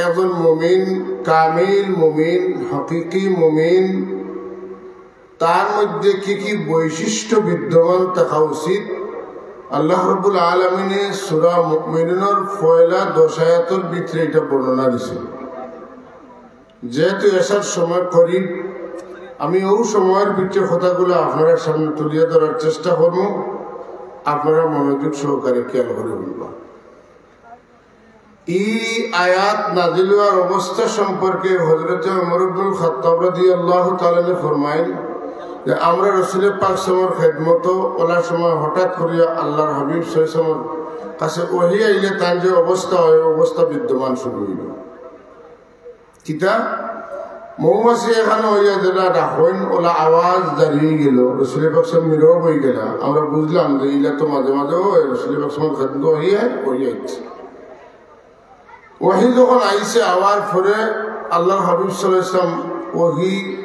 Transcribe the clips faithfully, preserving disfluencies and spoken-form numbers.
একজন মুমিন, কামিল মুমিন, হাকিকি মুমিন, তার মধ্যে কি কি বৈশিষ্ট্য বিদ্যমান থাকা উচিত? আল্লাহ রাব্বুল আলামিনে সূরা মুমিনুনর পয়লা দশ আয়াতর ভিতরে এটা বর্ণনা দিছে। যেহেতু এশার সময় করিব, আমি অউ সময়র ভিতরে কথাগুলা আপনারার সামনে তুলিয়া ধরার চেষ্টা করমু। আপনারা মনোযোগ সহকারে খেয়াল করি হুনবা। ই আয়াত নাজিল অওয়ার অবস্থা সম্পর্কে হযরতে ওমর ইবনুল খাত্তাব রাদিয়াল্লাহু তাআলা আনহু ফরমাইন যে, আমরা রসুলে পাক সাল্লাল্লাহু আলাইহি ওয়াসাল্লামর খেদমতো অলার সময় হঠাৎ করিয়া আল্লাহর হাবিব সাল্লাল্লাহু আলাইহি ওয়াসাল্লামর কাছে ওহী আইলে তান যে অবস্থা অয়, অবস্থা বিদ্যমান শুরু অইলো। কিতা? মৌমাছি এখানো অইয়া যেলা ডাকইন, অলা আওয়াজ জারি অইগেলো, রসুলে পাক সাল্লাল্লাহু আলাইহি ওয়াসাল্লাম নীরব অইগেলা। আমরা বুঝলাম যে ইলা তো মাঝে মাঝে অয়, রসুলে পাক সাল্লাল্লাহু আলাইহি ওয়াসাল্লামর খেদমতো ওহী আয়, ওহী আইছে। ওহী যখন আইছে, আওয়ার পরে আল্লাহর হাবিব সাল্লাল্লাহু আলাইহি ওয়াসাল্লাম ওহী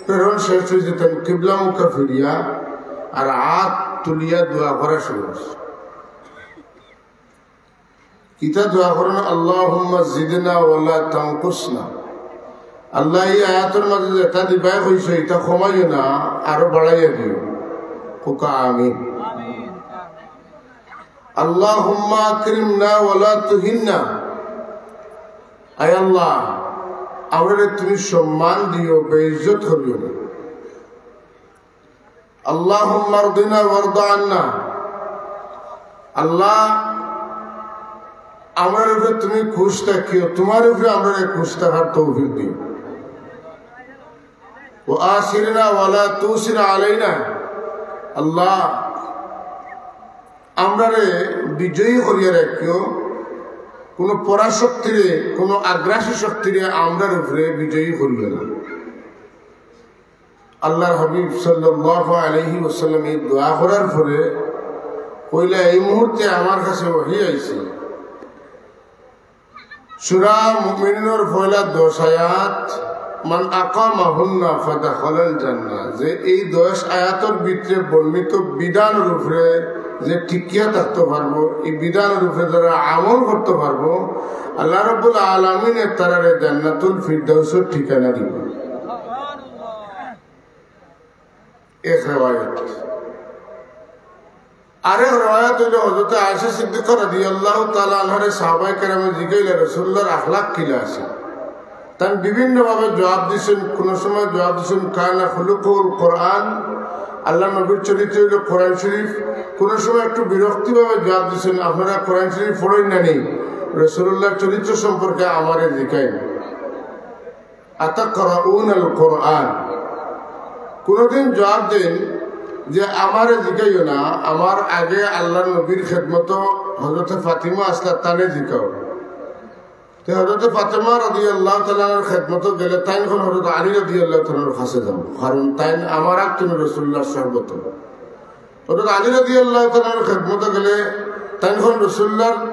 প্রেরণ শেষ অইছে, তাইন কিবলামুখা ফিরিয়া আর আত তুলিয়া দোয়া করা শুরু করছে। কিতা দোয়া করইন? "আল্লাহুম্মা জিদনা ওয়ালা তানকুসনা।" আল্লাহ, ই আয়াতর মাঝে যেটা দিবায় কইছো, ইটা কমাইও না, আরো বাড়াইয়া দিও। কউক্কা আমিন। "আল্লাহুম্মা আকরিমনা ওয়ালা তুহিন্না।" আয় আল্লাহ, আমরারে তুমি সম্মান দিও, বেইজ্জত করিও না। "আল্লাহুম্মা আরদিনা ওয়ারদা আন্না।" আল্লাহ, আমরার উপরে তুমি খুশ থাকিও, তুমার উপরে আমরারে খুশ থাকার তৌফিক দিও। "ওয়া আসিরনা ওয়ালা তুসির আলাইনা।" আল্লাহ, আমরারে বিজয়ী করিয়া রাখিও, কুনু পরাশক্তিরে, কুনু আগ্রাসী শক্তিরে আমরার উপরে বিজয়ী করিও না। আল্লাহর হাবিব সাল্লাল্লাহু আলাইহি ওয়াসাল্লাম এই দোয়া করার পরে কইলা, "এই মুহূর্তে আমার কাছে ওহী আইছে।" সূরা মুমিনুনর পয়লা দশ আয়াত, "মান আকামাহুন্না ফাদাখালাল জান্নাহ।" যে এই দশ আয়াতর ভিতরে বর্ণিত বিধানর উপরে যে টিকিয়া থাকতে পারবো, এই বিধানর উপরে যারা আমল করতে পারবো, আল্লাহ রাব্বুল আলামিনে তারারে জান্নাতুল ফিরদাউসর ঠিকানা দিবা। এক রেওয়ায়ত। আরেক রেওয়ায়ত অইলো, হযরতে আয়েশা সিদ্দিকা রাদিয়াল্লাহু তাআলা আনহারে সাহাবায়ে কেরামে জিগাইলা, "রাসূলুল্লাহর আখলাক কিলা আছিল?" তাইন বিভিন্নভাবে জবাব দিছইন। কুনু সময় জবাব দিছইন, "কানা খুলুকুহুল কোরআন", আল্লাহর নবীর চরিত্র অইলো কোরআন শরীফ। কুনু সময় একটু বিরক্তিভাবে জবাব দিছইন, "আপনারা কোরআন শরীফ পড়ইন না নি? রাসূলুল্লাহর চরিত্র সম্পর্কে আমারে জিগাইন।" আতাকরাউনাল কোরআন। কুনুদিন জবাব দেইন যে, "আমারে জিগাইও না, আমার আগে আল্লাহর নবীর খেদমতো হযরতে ফাতিমা আছলা, তানে জিগাও।" তে হযরতে ফাতিমা রাদিয়াল্লাহু তাআলা আনহার খেদমতো গেলে তাইন অখন হযরত আলী রাদিয়াল্লাহু তাআলা আনহুর কাছে যাও, কারণ তাইন আমার আগ থনে রাসূলুল্লাহর সহবত। হযরত আলী রাদিয়াল্লাহু তাআলা আনহুর খেদমতো গেলে তাইন অখন রাসূলুল্লাহর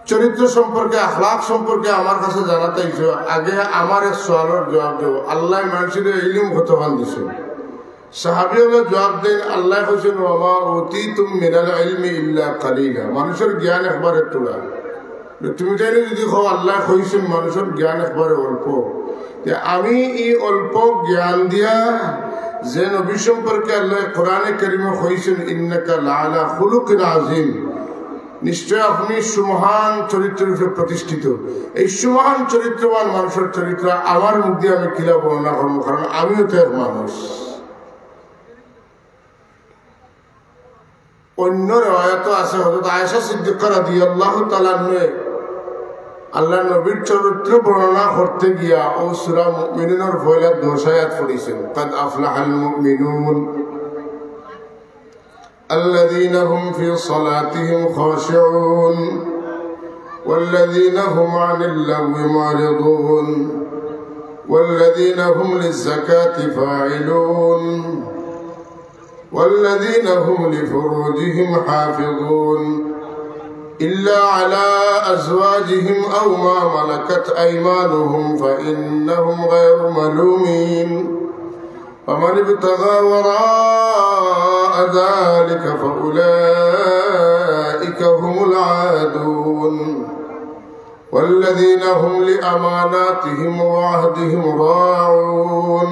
চরিত্র সম্পর্কে, আখলাক সম্পর্কে আমার কাছে জানাত আইছো, আগে আমার এক সওয়ালর জবাব দেও। আল্লায় মানষরে ইলিম কতখান দিছইন? সাহাবী অকলে জবাব দেইন, আল্লায় কইছইন, "ওয়া মা উতিতুম মিনাল ইলমি ইল্লা কালিলা।" মানষর জ্ঞান একবারে থুড়া। তুমি তাইন যদি কও, আল্লায় কইছইন মানষর জ্ঞান একবারে অল্প, তে আমি ই অল্প জ্ঞান দিয়া যে নবী সম্পর্কে আল্লায় কোরআনে কারীমে কইছইন, "ইন্নাকা লাআলা খুলুকিন আযীম", নিশ্চয় আপনি সুমহান চরিত্রের উপরে প্রতিষ্ঠিত। এই সুমহান চরিত্রবান মানষর চরিত্র আমার মুখ দিয়া আমি কিলা বর্ণনা করমু, কারণ আমিও তো এক মানুষ। অইন্য রেওয়ায়েতো আছে, হযরত আয়েশা সিদ্দিকা রাদিয়াল্লাহু তাআলা আনহা আল্লাহর নবীর চরিত্র বর্ণনা করতে গিয়া অউ সূরা মুমিনুনর পয়লা দশ আয়াত পড়ছইন, "কাদ আফলাহাল মুমিনুন।" الذين هم في صلاتهم خاشعون، والذين هم عن اللغو معرضون، والذين هم للزكاة فاعلون، والذين هم لفروجهم حافظون، إلا على أزواجهم أو ما ملكت أيمانهم فإنهم غير ملومين، فمن ابتغى وراء ذلك فأولئك هم العادون. والذين هم لأماناتهم وعهدهم راعون.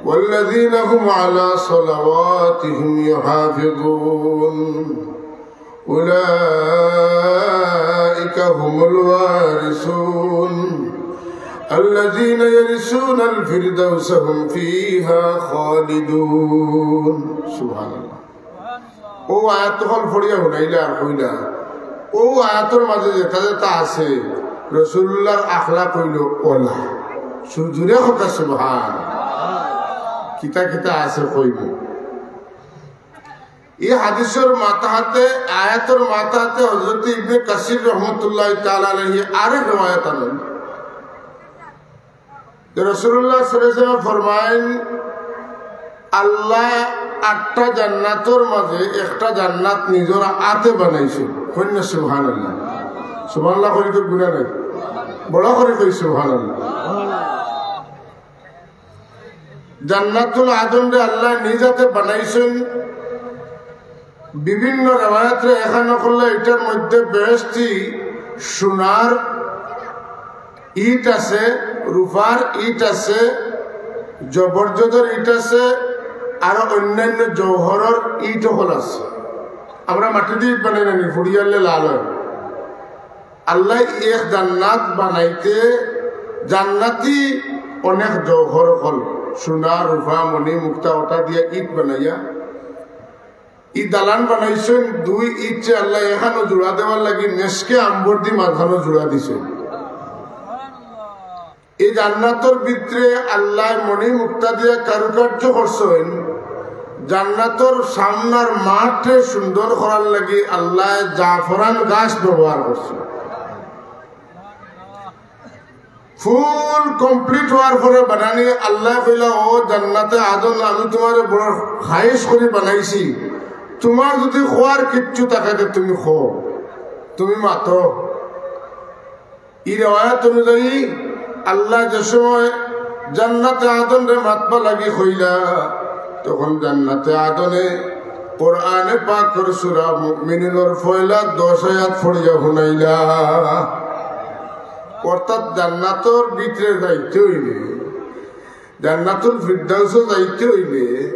والذين هم على صلواتهم يحافظون. أولئك هم الوارثون. الذين يرثون الفردوس هم فيها خالدون. سبحان الله. অউ আয়াত অকল পড়িয়া হুনাইলা আর কইলা, অউ আয়াতর মাঝে যেটা যেটা আছে, রাসুলুল্লাহর আখলাক অইলো অলা। সুজুরে কউক্কা সুবহান। কিতা কিতা আছে কইমু। ই হাদিসর মাতাহাতে, আয়াতর মাতাহাতে হযরত ইবনে কাসির রহমতুল্লাহি তাআলা আলাইহি আরেক রেওয়ায়াত আনইন। যে রাসুলুল্লাহ সাল্লাল্লাহু আলাইহি ওয়াসাল্লাম ফরমাইন, আল্লায় আটটা জান্নাতর মাঝে একটা জান্নাত নিজর আতে বানাইছইন। কইন না সুবহানাল্লাহ। সুবহানাল্লাহ কইলে তো গুনাহ নাই। বড় করি কই সুবহানাল্লাহ। জান্নাতুল আদনরে আল্লায় নিজ আতে বানাইছইন। বিভিন্ন রেওয়ায়াতরে একখান করলে ইটার মধ্যে বেহেশতি সোনার ইট আছে, রূপার ইট আছে, জবরজদর ইট আছে, আর অন্যান্য জৌহরর ইট অকল আছে। আমরা মাটি দি ইট বানাই না নি, ফুড়িয়ালে লাল অয়। আল্লায় এক জান্নাত বানাইতে জান্নাতি অনেক জৌহর অকল, সোনা, রূপা, মণি, মুক্তা, অটা দিয়া ইট বানাইয়া, ই দালান বানাইছইন দুই ইটরে আল্লায় একখানো জোড়া দেওয়ার লাগি মেশকে আম্বর দি মাঝখানো জোড়া দিছইন। ই জান্নাতর ভিতরে আল্লায় মণি মুক্তা দিয়া কারুকার্য করছইন। জান্নাতর সামনার মাঠরে সুন্দর করার লাগি আল্লায় জাফরান গাছ ব্যবহার করছইন। ফুল complete অওয়ার পরে বানানি আল্লায় কইলা, "ও জান্নাতে আদন, আমি তুমারে বড় খায়েশ করি বানাইছি, তুমার যুদি কওয়ার কিচ্ছু থাকে তে তুমি কও, তুমি মাতো।" ই রেওয়ায়াত অনুযায়ী আল্লায় যে সময় জান্নাতে আদনরে মাতবার লাগি কইলা, তখন জান্নাতে আদনে কোরআনে পাকর সূরা মুমিনুনর পয়লা দশ আয়াত পড়িয়া হুনাইলা। অর্থাৎ জান্নাতর ভিতরে যাইতে অইলে, জান্নাতুল ফিরদাউসো যাইতে অইলে,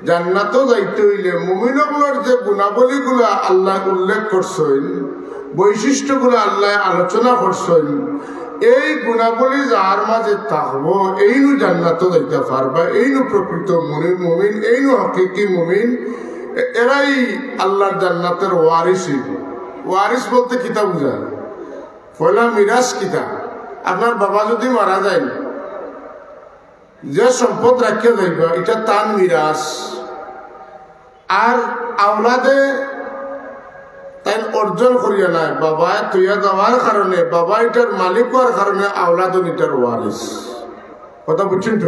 জান্নাতো যাইতে অইলে মুমিন অকলর যে গুণাবলীগুলা আল্লায় উল্লেখ করছইন, বৈশিষ্ট্যগুলা আল্লায় আলোচনা করছইন, এই গুণাবলী যার মাঝে থাকবো, এইনু জান্নাতো যাইতা পারবা, এইনু প্রকৃত মুমিন, মুমিন, এইনু হাকিকি মুমিন, এ-, এরাই আল্লার জান্নাতর ওয়ারিস অইবো। ওয়ারিস বলতে কিতা বুঝায়? পয়লা মিরাস কিতা? আপনার বাবা যুদি মারা যাইন, যে সম্পদ রাখিয়া যাইবা, ইটা তান মিরাস। আর আওলাদে তাইন অর্জন করিয়া নায়, বাবায় থইয়া যাওয়ার কারণে, বাবা ইটার মালিক অওয়ার কারণে আওলাদও ইটার ওয়ারিস। কথা বুঝছইন তো?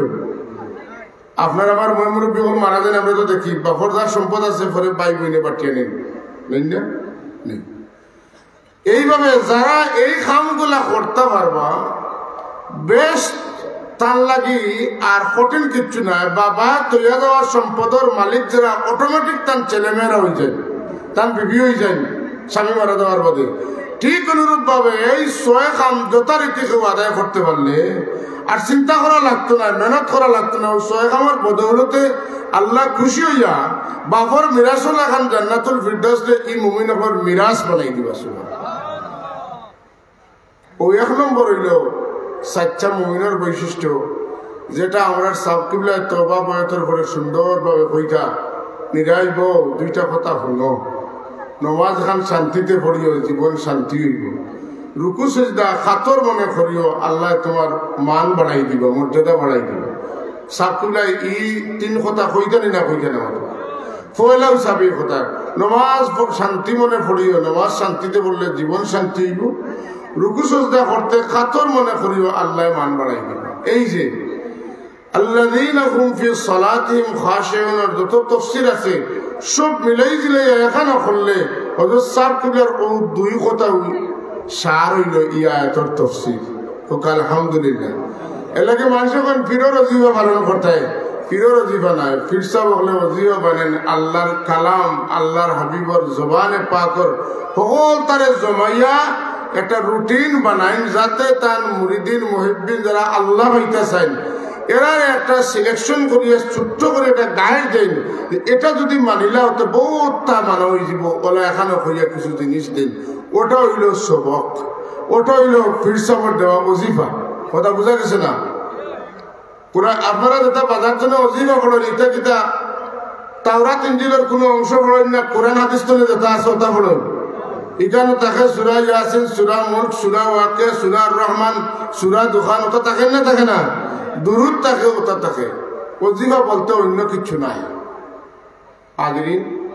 আপনার আমার ময়-মুরব্বি অকল মারা যাইন, আমরা তো দেখি, বাপর যার সম্পদ আছে, পরে ভাই বইনে বাটিয়া নেইন, নেইন না? নেইন। এইভাবে যারা এই কামগুলা করতা পারবা, বেশ, তান লাগি আর কঠিন কিচ্ছু নায়। বাবা থইয়া যাওয়া সম্পদর মালিক যারা, automatic তান ছেলেমেয়েরা অইযায়, তান বিবি অইযায়, স্বামী মারা যাওয়ার বাদে। ঠিক অনুরূপ ভাবে এই ছয় কাম যথারীতি কেউ আদায় করতে পারলে, আর চিন্তা করা লাগতো নায়, মেহনত করা লাগতো নায়, অউ ছয় কামর বদৌলতে আল্লাহ খুশি অইয়া বাপর মিরাসর লাখান জান্নাতুল ফিরদাউসরে ই মুমিন অকলর মিরাস বানাই দিবা। সুবহানাল্লাহ। অউ এক নম্বর অইলো সাচ্চা মুমিনর বৈশিষ্ট্য, যেটা আমরার সাব কিবলায় তওবা বয়াতর পরে সুন্দরভাবে কইতা, নিরাইব দুইটা কথা হুনো, নমাজ খান শান্তিতে পড়িও, জীবন শান্তি অইবো। রুকু সিজদা কাতর মনে করিও, আল্লায় তুমার মান বাড়াই দিবা, মর্যাদা বাড়াই দিবা। সাব কিবলায় ই তিন কথা কইতা নি না কইতা না? পয়লাউ সাবি কথা, নমাজ প-, শান্তি মনে পড়িও, নমাজ শান্তিতে পড়লে জীবন শান্তি অইবো। রুকু সিজদা করতে কাতর মনে করিও, আল্লায় মান বাড়াই দিবা। এই যে আল্লাযীনা হুম ফি সালাতিহিম খাশিউন, আর যত তাফসীর আছে, সব মিলাই জিলাই একখান করলে হযরত সাব কিবলার অউ দুই কথা অই-, সার অইলো ই আয়াতর তাফসীর। কউক্কা আলহামদুলিল্লাহ। এরলাগি মানষে কইন পীরর ওজিফা পালন করতায়, পীরর ওজিফা নায়, পীর সাব অকলে ওজিফা বানাইন, আল্লার কালাম, আল্লার হাবিবর জবানে পাকর হকলতারে জমাইয়া একটা রুটিন বানাইন, যাতে তান মুরিদিন মুহিব্বিন যারা আল্লাহ পাইতা চাইন, এরার একটা সিলেকশন করিয়া ছোট্ট করে একটা গাইড দেন যে এটা যদি মানিলা অতে বউততা মানা অইযিবো। অলা এখানো কইয়া কিছু জিনিস দেন, অটা অইলো সবক, অটা অইলো পীর সাবর দেওয়া ওজিফা। কথা বুঝা গেছে না? কুরআন, আপনারা যেতা বাজার থনে ওজিফা পড়ইন, ইতা কিতা তাওরাত ইঞ্জিলর কুনু অংশ পড়ইন না, কুরআন হাদিস থনে যেতা আছে অতা পড়ইন। ইখানো থাকে সূরা ইয়াসিন, সূরা মুলক, সূরা ওয়াকিয়া, সূরা রহমান, সূরা দুখান, অতা থাকে না, থাকে না? দুরুদ থাকে, অতা থাকে। ওজিফা বলতে অইন্য কিচ্ছু নাই। হাজিরিন,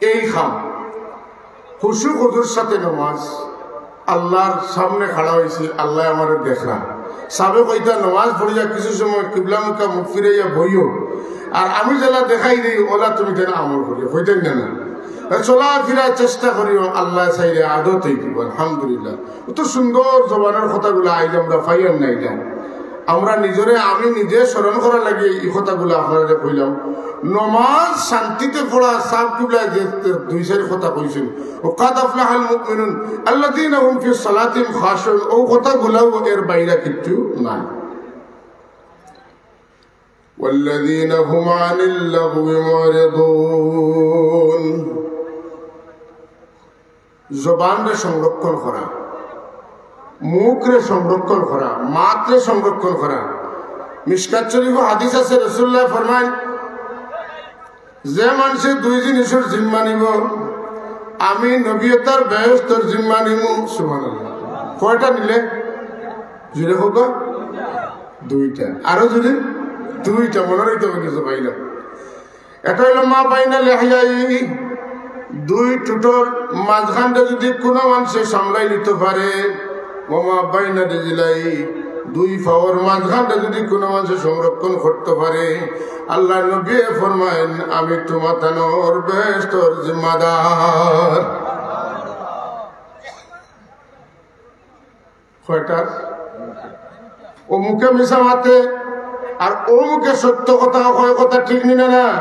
এই খাম, খুশু খুজুর সাথে নমাজ, আল্লাহর সামনে খাড়া অইছি, আল্লায় আমারে দেখরা। সাবে কইতা, নমাজ পড়িয়া কিছু সময় কিবলামুখা মুখ ফিরাইয়া বইও, আর আমি যেলা দেখাই দেই, অলা তুমি যেন আমল করিও, কইতা না না? চলাফিরা চেষ্টা করিও, আল্লায় চাইলে আদত অইযিবো, আলহামদুলিল্লাহ। অত সুন্দর জবানর কথাগুলা আইজ আমরা পাইয়ার না। ইটা আমরা নিজরে, আমি নিজে স্মরণ করার লাগি ই কথাগুলা আপনারারে কইলাম। নমাজ শান্তিতে পড়া, সাব কিবলায় যে দুই চাইর কথা কইছইন, "ওয়া কাদ আফলাহাল মুমিনুন আল্লাযীনা হুম ফি সালাতিহিম খাশিউন", অউ কথাগুলাউ এর বাইরে কিচ্ছু নাই। "ওয়াল্লাযীনা হুম আনিল লাগবি মুরিদুন।" জবানরে সংরক্ষণ করা, মুখরে সংরক্ষণ করা, মাতরে সংরক্ষণ করা। মিশকাত শরীফো হাদিস আছে, রাসুলুল্লায় ফরমাইন, যে মানষে দুই জিনিসর জিম্মা নিবো, আমি নবীয়ে তার বেহেশতর জিম্মা নিমু। সুবহানাল্লাহ। কয়টা নিলে? জুরে কউক্কা। দুইটা। আরো জুরে? দুইটা। মনো রাখতে অইবো কিছু পাইলাম। এটা অইলো মা বাইনা লেহইয়াইহি, দুই ঠুটর মাঝখানটা যদি কুনু মানষে সামলাই নিতো পারে, ওয়া মা বাইনা রিজলাইহি, দুই পাওর মাঝখানটা যদি কুনু মানষে সংরক্ষণ করতো পারে, আল্লার নবীয়ে ফরমাইন, "আমি তুমা তানর বেহেশতর জিম্মাদার।" কয়টা? অউ মুখে মিছা মাতে, আর অউ মুখে সত্য কথা কয়, কথা ঠিক নি না? না,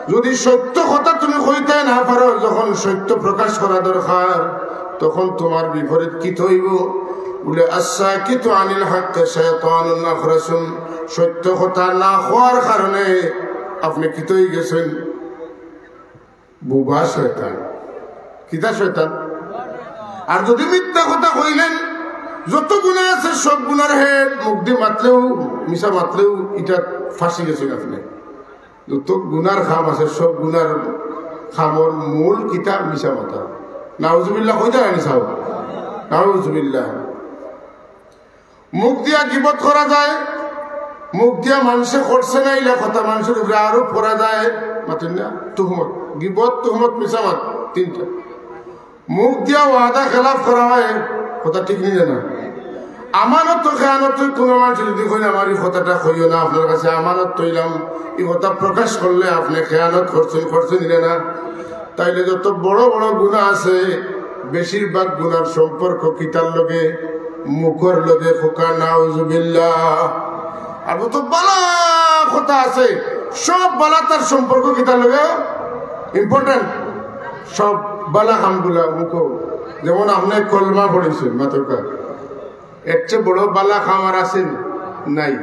যদি সত্য কথা তুমি কইতায় না পারো, যখন সত্য প্রকাশ করা দরকার, তখন তুমার বিপরীত কিতা অইবো? বুলে, "আস-সাকিতু আনিল হাক্কি শায়তানুন আখরাসুন।" সত্য কথা না কওয়ার কারণে আপনে কিতা অইগেছইন? বুবা শয়তান। কিতা শয়তান? আর যদি মিথ্যা কথা কইলেন, যত গুনা আছে সব গুনার হেড, মুখদি মাতলেও, মিছা মাতলেও, ইটা ফাঁসি গেছইন আপনে। যত গুনার কাম আছে সব গুনার কামর মূল কিতা? মিছা মাতা। নাউজুবিল্লাহ কইতা নানি সাব? নাউজুবিল্লাহ। মুখ দিয়া গিবত করা যায়, মুখ দিয়া মানষে করছে না ইলা কথা মানষর উপরে আরোপ করা যায়, মাতইন না? তুহমত, গিবত, তুহমত, মিছা মাত, তিনটা। মুখ দিয়া ওয়াদা খেলাফ করা হয়, কথা ঠিক নি না? আমানত তো খেয়ানত তো কুনু মানষে যদি কইন, "আমার ই কথাটা কইও না, আপনার কাছে আমানত থইলাম", ই কথা প্রকাশ করলে আপনে খেয়ানত করছইন, করছইন নি না? তাইলে যত বড় বড় গুনা আছে, বেশিরভাগ গুনার সম্পর্ক কিতার লগে? মুখর লগে। কউক্কা নাউজুবিল্লাহ। আর যত বালা কথা আছে, সব বালাতার সম্পর্ক কিতার লগে? ইম্পর্টেন্ট। সব বালা কামগুলা মুখো। যেমন আপনে কলমা পড়ছইন, মাতউক্কা, এর চেয়ে বড় বালা কাম আর আছে নি? নাই।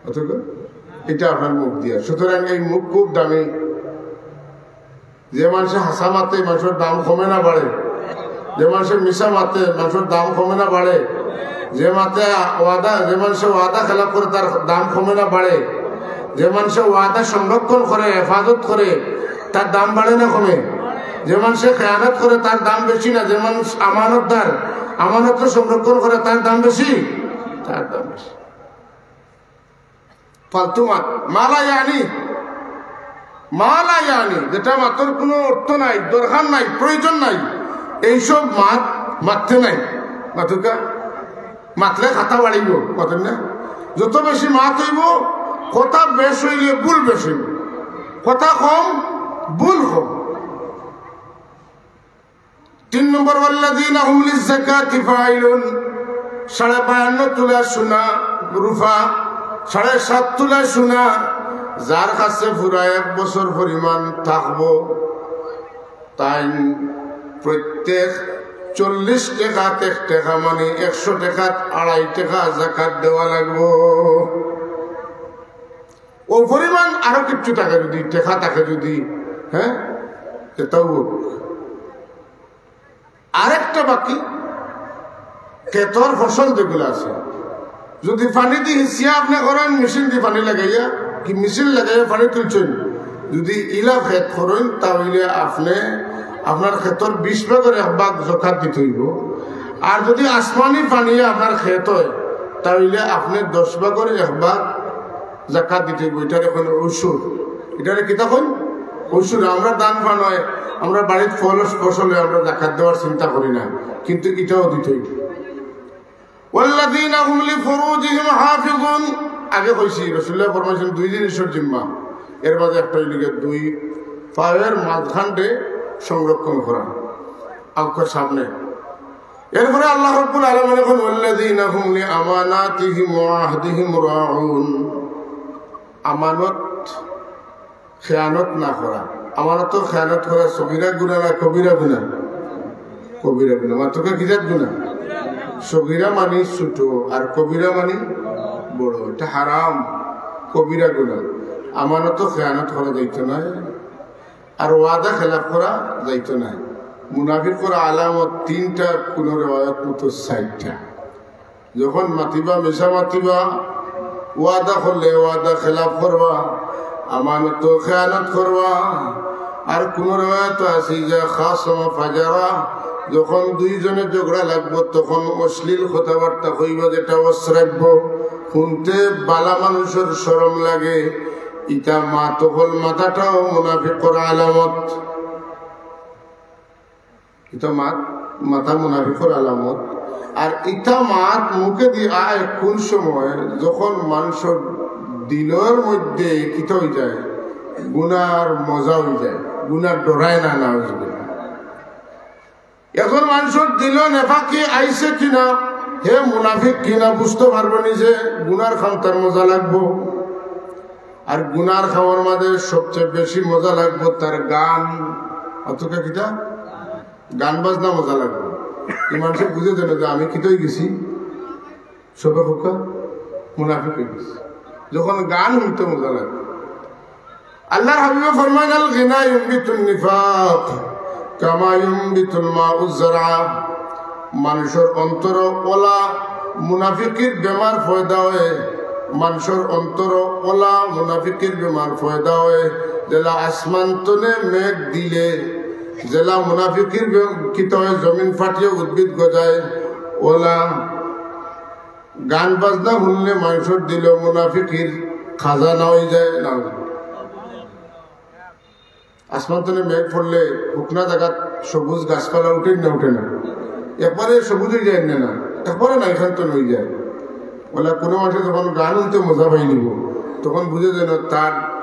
অথচ ইটা আপনার মুখ দিয়া। সুতরাং এই মুখ খুব দামি। যে মানষে হাছা মাতে, মানষর দাম কমে না বাড়ে? যে মানষে মিছা মাতে, মানষর দাম কমে না বাড়ে? যে মাতে ওয়াদা, যে মানষে ওয়াদা খেলাফ করে, তার দাম কমে না বাড়ে? যে মানষে ওয়াদা সংরক্ষণ করে, হেফাজত করে, তার দাম বাড়ে না কমে? যে মানষে খেয়ানত করে, তার দাম বেশি না? যে মানুষ আমানতদার, আমানত সংরক্ষণ করে, তার দাম বেশি? তার দাম বেশি। ফালতু মাত, মা লা ইয়ানি, মা লা ইয়ানি, যেটা মাতর কুনু অর্থ নাই, দরকার নাই, প্রয়োজন নাই, এইসব মাত মাততে নাই। মাতউক্কা, মাতলে খাতা বাড়িবো, মাতইন না? যত বেশি মাত অইবো, কথা বেশ অইলে ভুল বেশ অইবো, কথা কম, ভুল কম। তিন নম্বর, ওয়াল্লাযীনা হুম লিজ্জাকাতি ফাইলুন, সাড়ে বায়ান্ন তুলা সোনা, রূপা, সাড়ে সাত তুলা সোনা, যার কাছে পুরা এক বছর পরিমাণ থাকবো, তাইন প্রত্যেক চল্লিশ টেকাত এক টেকা, মানে একশো টেকাত আড়াই টেকা জাকাত দেওয়া লাগবো। ও পরিমাণ আরো কিচ্ছু থাকে যদি, টেকা থাকে যদি, হ্যাঁ, এটাও হোক। আরেকটা বাকি, খেতর ফসল যেগুলা আছে, যদি পানি দি হিসিয়া আপনে করেন, মেশিন দি পানি লাগাইয়া, কি মেশিন লাগাইয়া পানি তুলছেন, যদি ইলা খেত করেন, তাহলে আপনে আপনার খেতর বিশ ভাগর এক ভাগ জাকাত দিতে হইব। আর যদি আসমানি পানিয়ে আপনার খেত হয়, তাহলে আপনে দশ ভাগর এক ভাগ জাকাত দিতে হইব। এটারে কইন উশুর। এটারে কিতা কইন? উশুর। আমরা ধান পান হয়, আমরা বাড়িত ফলস ফসলে আমরা জাকাত দেওয়ার চিন্তা করি না, কিন্তু এটাও দিতে হইব। ওয়াল্লাযীনা হুম লিফুরুজিহিম হাফিজুন। আগে কইছি, রাসূলুল্লাহ ফরমাইছেন দুই জিনিসর জিম্মা, এর মাঝে একটা হইল গিয়ে দুই পায়ের মাঝখানরে সংরক্ষণ করা, আউকে সামনে। এরপরে আল্লাহ রাব্বুল আলামিন এখন ওয়াল্লাযীনা হুম লিআমানাতিহিম ওয়া আহদিহিম রাউন, আমানত খেয়ানত না করা। আমানতো খেয়ানত করা সগীরা গুনা না কবিরা গুনা? কবিরা গুনা। মাতুকা কিজাত গুনা? সগীরা মানি ছোট, আর কবিরা মানি বড়। এটা হারাম, কবিরা গুনা। আমানতো খেয়ানত করা যাইতো না, আর ওয়াদা খেলাফ করা যাইতো না। মুনাফিকর আলামত তিনটা, কোনো রেওয়ায়ত মতো চারটা। যখন মাতিবা মিছা মাতিবা, ওয়াদা করলে ওয়াদা খেলাফ করবা, আমানতো খেয়ানত করবা। আর কোন রেওয়ায়ত আছে যে খাসামা ফাজারা, যখন দুইজনে ঝগড়া লাগবো তখন অশ্লীল কথাবার্তা কইবা, যেটা অশ্রাব্য, শুনতে বালা মানুষের শরম লাগে। ইটা মাত অকল মাতাটাও মুনাফিকর আলামত। ইটা মাত, মাতা মুনাফিকর আলামত। আর ইটা মাত মুখে দি আয় কোন সময়? যখন মানুষর দিলর মধ্যে কিতা হই যায়? গুনার মজা হই যায়, গুনার ডরায় না, নাউজুবিল্লাহ। এখন মানুষর দিল নেফাকি আইছে কিনা, হে মুনাফিক কিনা বুঝতে পারবো নি যে গুনার খাওয়াত তার মজা লাগবো। আর গুনার খাওয়ার মাঝে সবচেয়ে বেশি মজা লাগবো তার গান। অতটা কিতা? গান বাজনা মজা লাগবো। এই মানুষে বুঝে যাবে যে আমি কিতা হই গেছি, সবে হোকা মুনাফিক হই গেছি, যখন গান শুনতে মজা লাগে। আল্লাহর হাবিবে ফরমাইন, "আল গিনা ইউনবিতুন নিফাক, কামা ইউনবিতুল মাউ জারআ।" মানুষর অন্তরো ওলা মুনাফিকির বেমার পয়দা হয়, মানুষর অন্তরো ওলা মুনাফিকির বেমার পয়দা হয়, যেলা আসমান তনে মেঘ দিলে, যেলা মুনাফিকির বে-, কিতা হয়, জমিন ফাটিয়ে উদ্ভিদ গজায়, ওলা গান বাজনা শুনলে মানুষর দিলো মুনাফিকির খাজানা হই যায় না। আসমান তনে মেঘ পড়লে হুকনা জাগাত সবুজ গাছপালা উঠে না, উঠে না? একবারে সবুজ হই যায় না, না? একবারে না, এখান তো হই যায়। বলে কোনো মানুষে যখন গান শুনতে মজা পাই নিব, তখন বুঝে যেন তার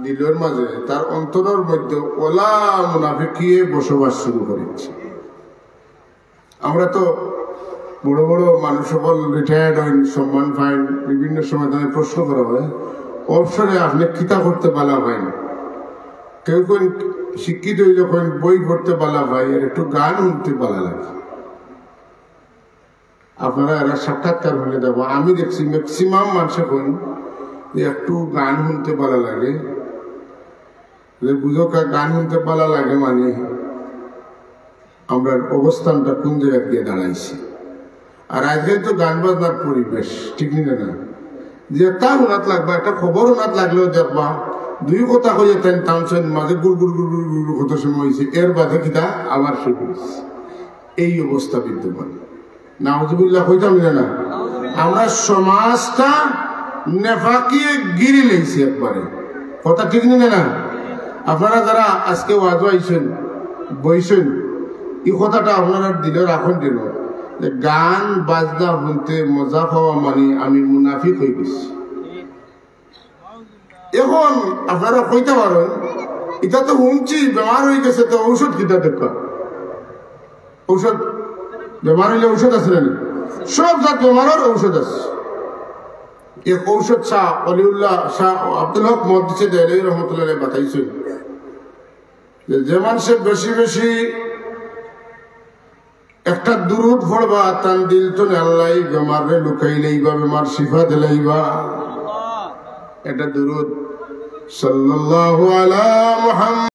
দিলর মাঝে, তার অন্তরর মধ্যে ওলা মুনাফিকিয়ে বসবাস শুরু করেছে। আমরা তো বড় বড় মানুষ সকল রিটায়ার্ড হইন, সম্মান পাইন, বিভিন্ন সময় তাদের প্রশ্ন করা হয়, "অবসরে আপনি কিতা করতে বালা পাইন?" কেউ কইন শিক্ষিত হইলে কইন বই পড়তে বালা পাই, আর একটু গান শুনতে বালা লাগে। আপনারা এরা সাক্ষাৎকার হলে দেখবো, আমি দেখছি ম্যাক্সিমাম মানুষে কইন যে একটু গান শুনতে বালা লাগে। যে বুঝো কা-, গান শুনতে বালা লাগে মানে আমরার অবস্থানটা কোন জায়গাত গিয়া দাঁড়াইছে। আর আজকাল তো গান বাজনার পরিবেশ, ঠিক নি না? যে তা হুনাত লাগবা, একটা খবর হুনাত লাগলেও দেখবা, দুই কথা কইয়া তেন তামসেন মাঝে গুড় গুড় গুড় গুড় গুড় গুড় কত সময় হইছে, এর বাদে কিতা আবার শুরু হইছে। এই অবস্থা বিদ্যমান। নাউজুবিল্লাহ কইতাম না, না? আমরা সমাজটা নেফাকিয়ে গিরি লইছি একবারে। কথা ঠিক নি না, না? আপনারা যারা আজকে ওয়াজো আইছেন, বইছেন, এই কথাটা আপনারা দিলে রাখুন দিল, যে গান বাজনা শুনতে মজা পাওয়া মানে আমি মুনাফিক হই গেছি। এখন আপনারা কইতে পারেন, এটা তো শুনছি, বেমার হয়ে গেছে, তো ঔষধ কিতা দেখবা? ঔষধ, বেমার হইলে ঔষধ আছে না নি? সব জাত বেমারের ঔষধ আছে। এক ঔষধ শাহ অলিউল্লাহ শাহ আব্দুল হক মুহাদ্দিসে দেহলভী রহমতুল্লাহ আলাইহি বাতাইছেন যে, যে মানুষে বেশি বেশি একটা দুরুদ পড়বা, তান দিল তনে আল্লায় বেমাররে লুকাইলাইবা, বেমার শিফা দিলাইবা। একটা দুরুদ, সাল্লাল্লাহু আলা মুহাম্মদ।